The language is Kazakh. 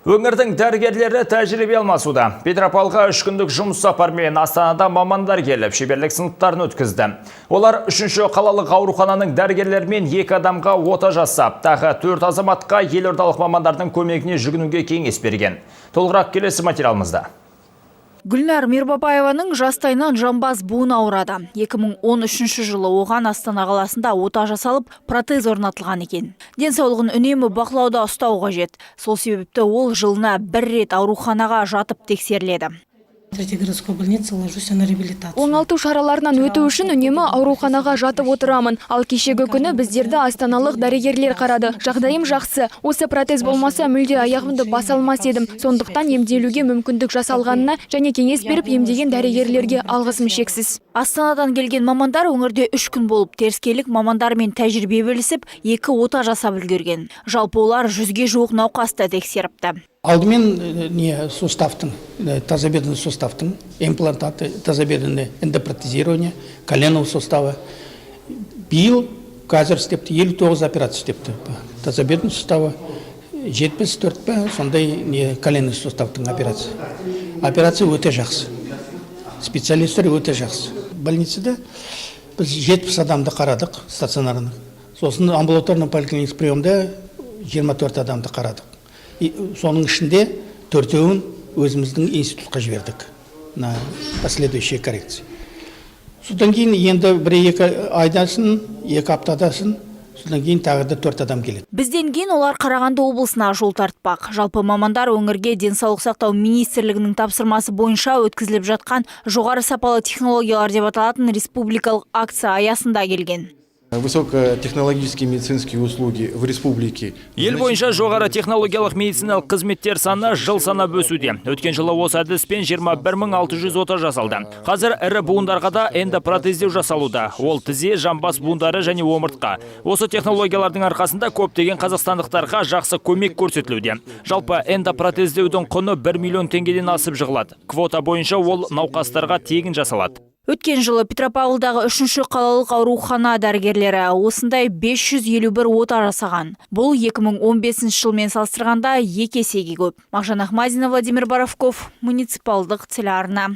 Өңірдің дәрігерлері тәжірибе алмасуда. Петропавлға 3 күндік жұмыс сапармен Астанада мамандар келіп, шеберлік сыныптарын өткізді. Олар үшінші қалалық аурухананың дәрігерлерімен екі адамға ота жасап, тағы төрт азаматқа елордалық мамандардың көмегіне жүгінуге кеңес берген. Толығырақ келесі материалымызда. Гүлнар Мирбабаеваның жастайынан жамбас буыны ауырады. 2013 жылы оған Астана қаласында ота жасалып, протез орнатылған екен. Денсаулығын үнемі бақылауда ұстау қажет. Сол себепті ол жылына бір рет ауруханаға жатып тексеріледі. Третьей городской больнице ложусь на реабилитацию. Оңалту шараларынан өту үшін үнемі ауруханаға жатып отырамын. Ал кешегі күні біздерді астаналық дәрігерлер қарады. Жағдайым жақсы. Осы протез болмаса, мүлде аяғымды баса алмас едім. Сондықтан емделуге мүмкіндік жасалғанына және кеңес беріп емдеген дәрігерлерге алғысым шексіз. Астанадан келген мамандар өңірде 3 күн болып, теріскейлік мамандармен тәжірибе бөлісіп, екі ота жасап үлгерген. Жалпы олар 100-ге жуық науқасты тексеріпті. Алдымен не суставтың, тазобедренный суставтың имплантаты, тазобедренное эндопротезирование коленного сустава. Биыл қазір істепті, 59 операция істепті тазобедренный суставы, 74 пе сондай не коленный суставтың операция. Операция өте жақсы, специалисттер өте жақсы. Больницада біз 70 адамды қарадық стационарный, сосын амбулаторно поликлиникалық приемда 24 адамды қарадық. И соның ішінде төртеуін өзіміздің институтқа жібердік на последующие коррекции. Содан кейін енді бір екі айдасын, 2 аптадасын, содан кейін тағы да төрт адам келеді. Бізден кейін олар Қарағанды облысына жол тартпақ. Жалпы мамандар өңірге Денсаулық сақтау министрлігінің тапсырмасы бойынша өткізіліп жатқан «Жоғары сапалы технологиялар» деп аталатын республикалық акция аясында келген. Высокотехнологические медицинские услуги в республике. Ел бойынша жоғары технологиялық медициналық қызметтер саны жыл санап өсуде. Өткен жылы осы әдіспен 21 600 ота жасалды. Қазір ірі буындарға да эндопротездеу жасалуда. Ол тізе, жамбас буындары және омыртқа. Осы технологиялардың арқасында көптеген қазақстандықтарға жақсы көмек көрсетілуде. Жалпы эндопротездеудің құны 1 миллион теңгеден асып жығылады. Квота бойынша ол науқастарға тегін жасалады. Өткен жылы Петропавлдағы үшінші қалалық аурухана дәрігерлері осындай 551 ота жасаған. Бұл 2015 жылмен салыстырғанда екі есеге көп. Мағжан Ахмадина, Владимир Боровков, муниципалдық телеарна.